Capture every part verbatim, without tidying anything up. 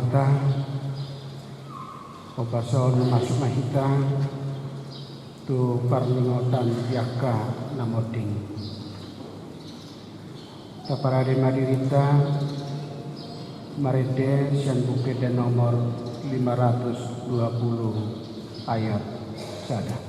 Ta, hopas on masuk ma hita tu parningotan di angka na monding. Taparade ma dirinta marende sian Buku Ende nomor lima ratus dua puluh ayat sada.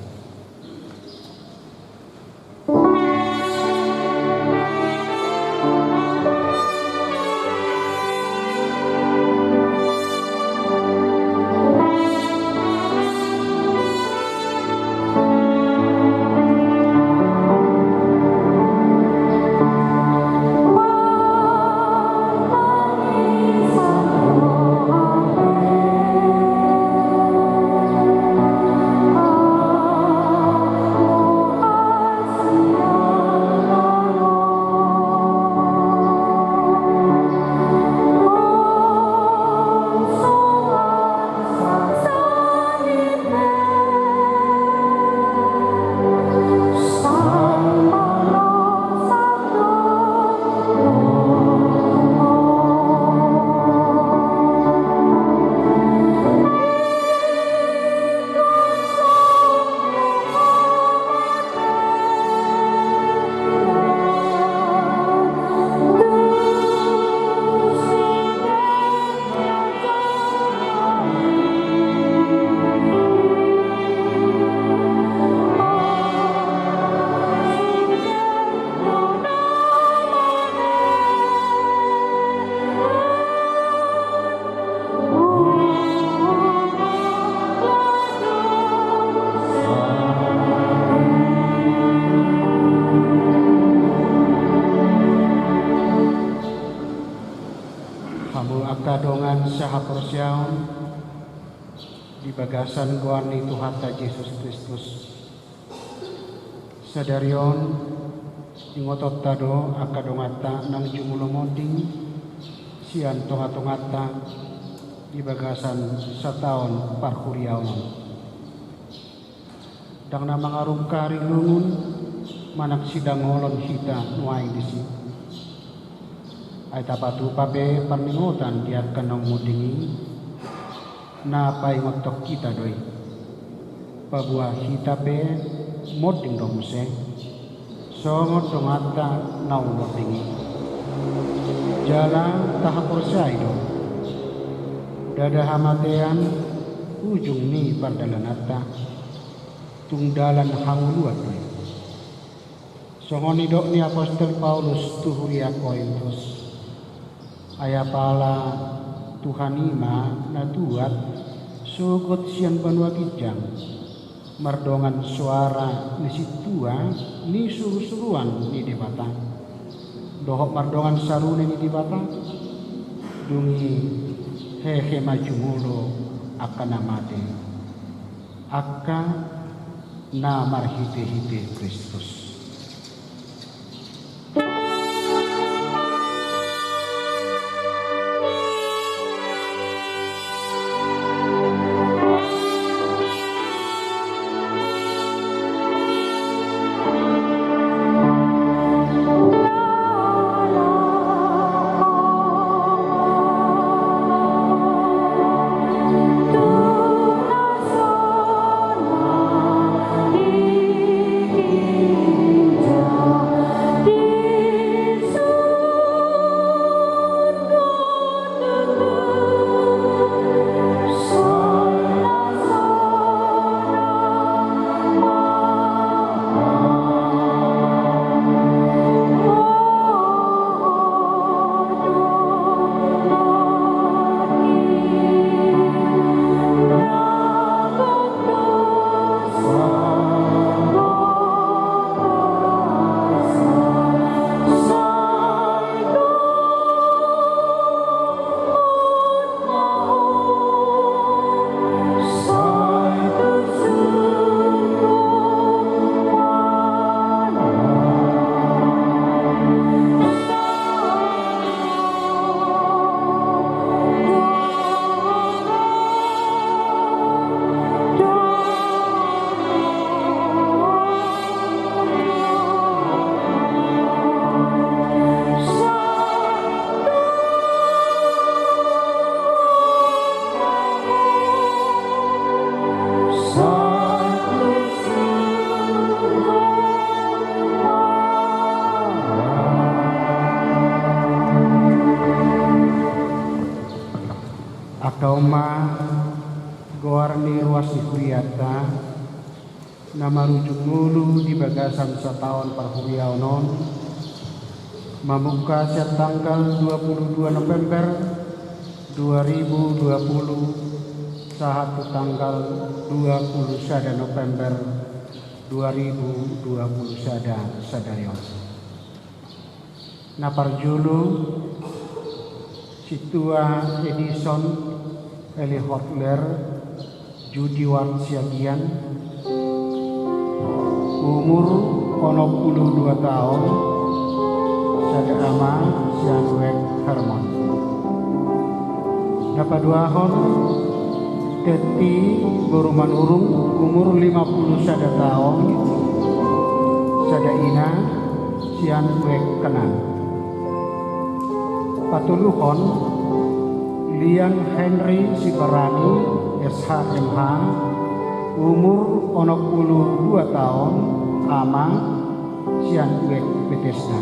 Hamu angka dongan sahaporseaon di bagasan goar ni Tuhanta Jesus Kristus. Sadari on, ingotonta do angka donganta naung jumolo monding sian tongatonganta di bagasan sataon parhuriaon on. Ndang na mangarungkari lungun manang sidangolon hita nuaeng disi. Ai tapatupa pe parningotan di angka naung monding i, na paingothon hita do i. Paboa hita pe monding do muse songon donganta naung monding i. Jala tahaporseai do, ndada hamatean ujung ni pardalananta, tung dalan hangoluan do i. Songon nidok ni apostel Paulus tu huria Korintus, ai apala Tuhan i ma na tuat sogot sian banua ginjang, mardongan soara ni sintua ni surusuruan ni Debata, dohot mardongan sarune ni Debata, dung i hehe ma jumolo angka na mate, angka na marhitehite Kristus. Goar ni ruas ni hurianta na marujung ngolu di bagasan sataon parhuriaon on, mamungka sian tanggal dua puluh dua November dua ribu dua puluh sahat tu tanggal dua puluh sada November dua ribu dua puluh sada sadari on. Na parjolo, Sintua Edison Eli Hotler, Judiwart Siagian, umur onom puluh dua taon, sada ama, sian Uek Hermon. Na paduahon, Tetti boru Manurung, umur lima puluh sada taon, sada ina, sian Uek Kanan. Patoluhon, Lian Henry Sibarani, S H M H, umur onom puluh dua taon, ama, sian Uek Betesda.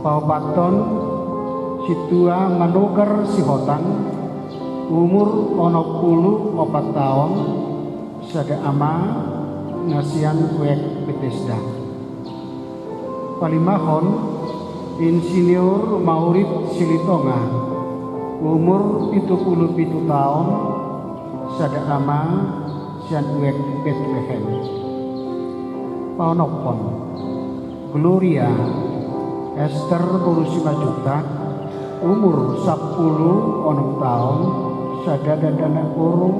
Paopathon, Sintua Manogar Sihotang, umur onom puluh opat taon, sada ama, na sian Uek Betesda. Palimahon, Insinyur Maurid Silitonga, umur pitu puluh pitu taon, sada ama, sian Uek Betlehem. Paonomhon, Gloria Ester boru Simanjuntak, umur sampulu onom taon, sada dakdanak boru,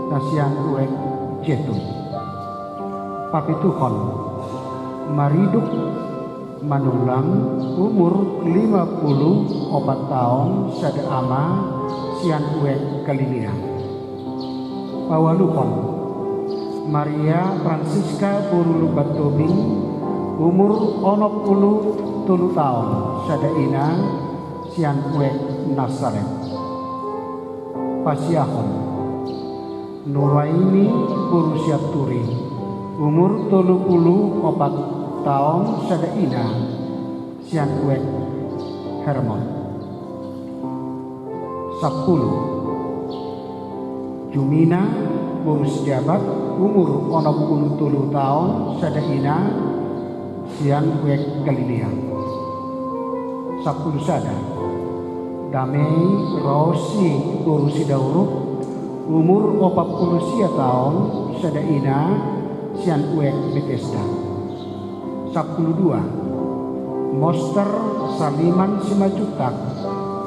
na sian Uek Jetun. Papituhon, Mariduk Manullang, umur lima puluh opat taon, sada ama, sian Uek Galilea. Paualuhon, Maria Francisca boru Lumban Tobing, umur onom puluh tolu taon, sada ina, sian Uek Nasaret. Pasiahon, Nuraini boru Sianturi, umur tolu puluh opat taon, sada ina, sian Uek Hermon. Sampulu, Jumina boru Sijabat, umur onom puluh tolu taon, sada ina, sian Uek Galilea. Sampulu sada, Damei Rosi boru Sidauruk, umur opat puluh sia taon, sada ina, sian Uek Betesda. Sampulu dua, Moster Saliman Simanjuntak,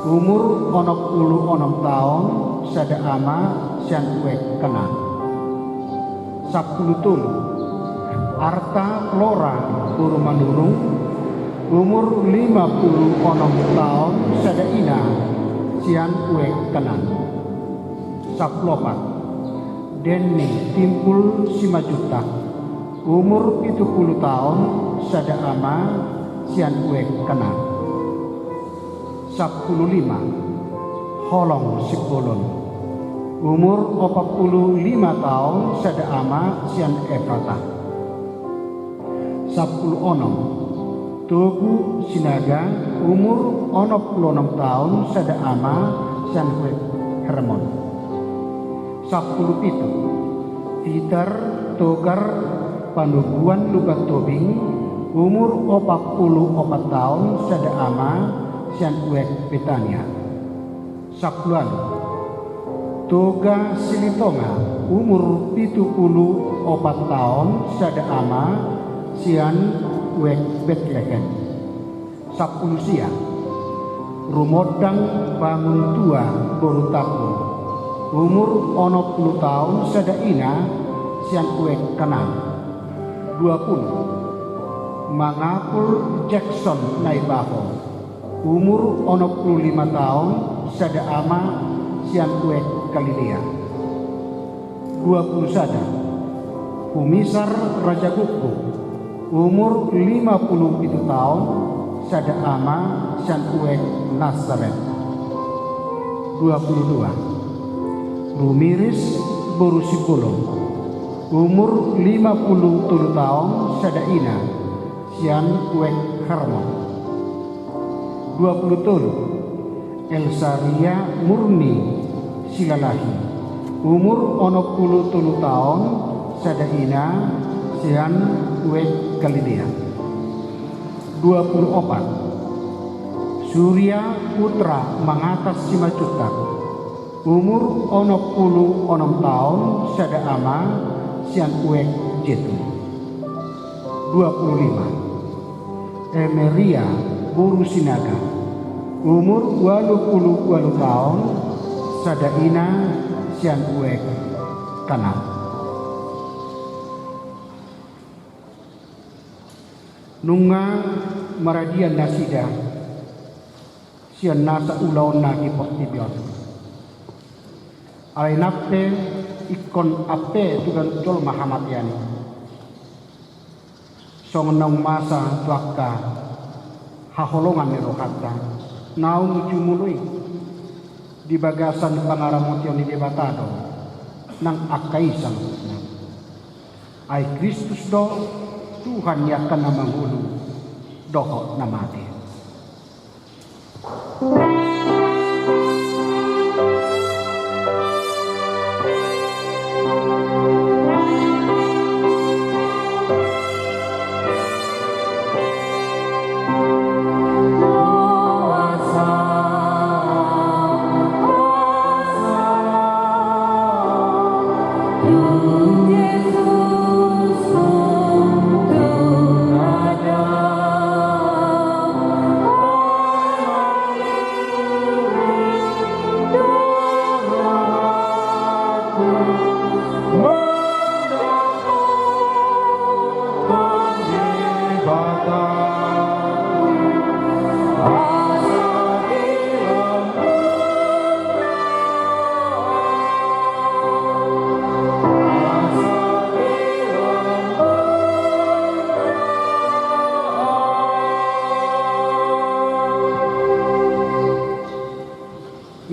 umur onom puluh onom taon, sada ama, sian Uek Kanan. Sampulu tolu, Arta Flora boru Manurung, umur lima puluh onom taon, sada ina, sian Uek Kanan. Sampulu opat, Denny Timbul Simanjuntak, umur pitu puluh taon, sada ama, sian Uek Kanan. Sampulu lima, Holong Simbolon, umur opat puluh lima taon, sada ama, sian Efrata. Sampulu onom, Togu Sinaga, umur onom puluh onom taon, sada ama, sian Uek Hermon. Sampulu pitu, Peter Togar Panubuan Lumban Tobing, umur opat puluh opat taon, sada ama, sian Uek Betania. Sampulu ualu, Toga Silitonga, umur pitu puluh opat taon, sada ama, sian Uek Betlehem. Sampulu sia, Rumondang Bangun Tua boru Tambun, umur onom puluh taon, sada ina, sian Uek Kanan. Dua puluh, Mangapul Jackson Naibaho, umur onom puluh lima taon, sada ama, sian Uek Galilea. Dua puluh sada, Humisar Rajagukguk, umur lima puluh pitu taon, sada ama, sian Uek Nasaret. Dua puluh dua, Rumiris boru Simbolon, umur lima puluh tolu taon, sada ina, sian Uek Hermon. Dua puluh tolu, Elsaria Murni Silalahi, Umur onom pulu tolu taon, sada ina, sian Uek Galilea. Dua pulu opat. Suria putra mangatas Simanjuntak. Umur onom pulu onom taon, sada ama, sian Uek Jetun. Dua pulu lima. Emeria boru Sinaga. Umur ualu pulu ualu taon, sada ina, sian Uek Kanaan. Nunga maradian nasida sian nasa ulaonna di portibi on. Alai nang pe ingkon ampe tu ganup jolma hamatean i. Songon naung masa tu angka haholongan ni rohanta, naung jumolo i di bagasan pangaramotion ni Debata do nang angka i saluhutna. Ai Kristus do Tuhan ni angka na mangolu dohot na mate.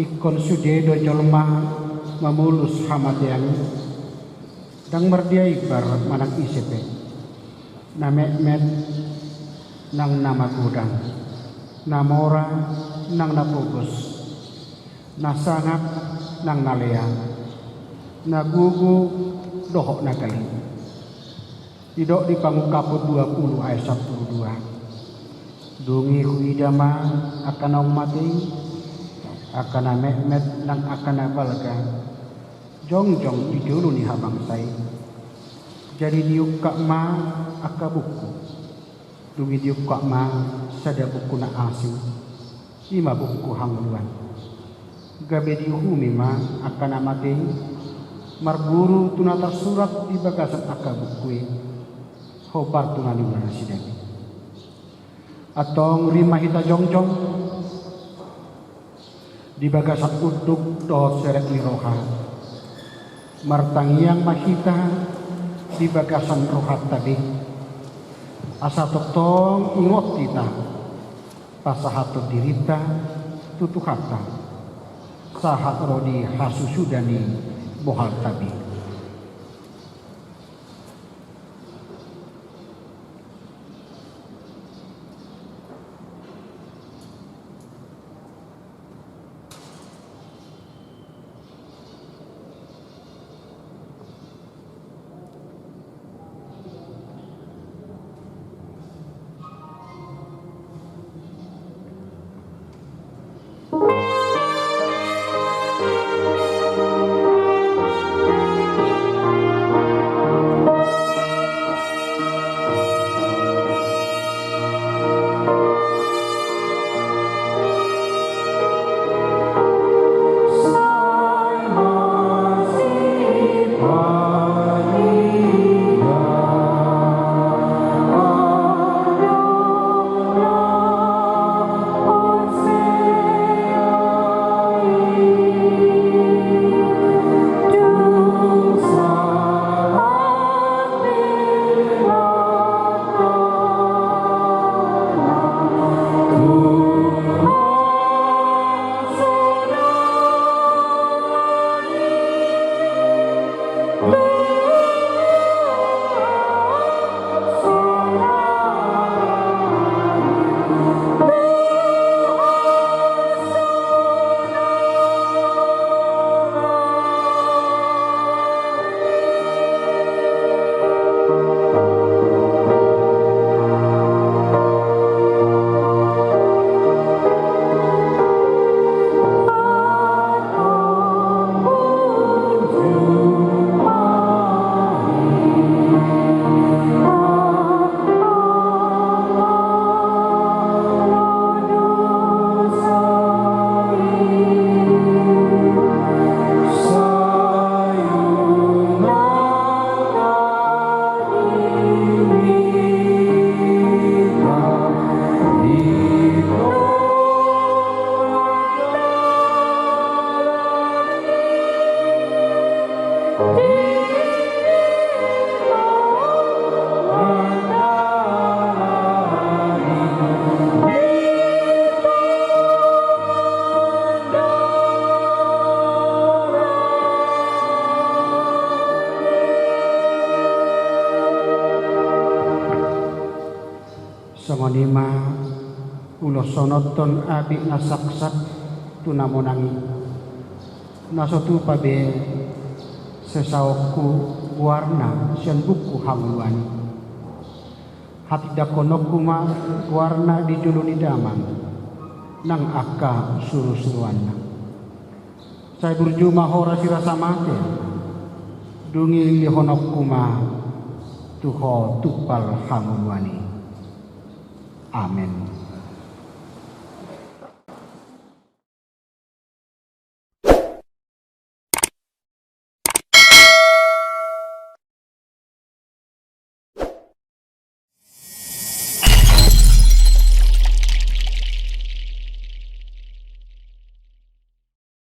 Ingkon sude do jolma mamolus hamatean i, ndang mardia imbar manang ise pe, na metmet nang na magodang, na mora nang na pogos, na sangap nang na lea, na gogo dohot na gale. Didok di Pangungkapon dua pulu ayat sampulu dua. Dung i huida ma angka naung mate i, angka na metmet nang angka na balga, jongjong di jolo ni habangsa i. Jadi diungkap ma angka buku. Dung i diungkap ma sada buku na asing, i ma buku hangoluan. Gabe diuhumi ma angka na mate i marguru tu na tarsurat di bagasan angka buku i, hombar tu na niula nasida i. Antong rim ma hita jongjong di bagasan unduk dohot serep ni roha. Martangiang ma hita di bagasan rohanta be, asa tongtong ingot hita pasahathon dirinta tu Tuhanta sahat ro di hasusuda ni bohalta be. Songon i ma ulos sononton abit na saksat tu na monang i, na so tupa be sesaonku goarna sian buku hangoluan i. Hatindangkononku ma goarna di jolo ni Damang nang angka surusuruanna. Sai burju ma ho rasirasa mate, dung i lehononku ma tu ho tumpal hangoluan i. Amen.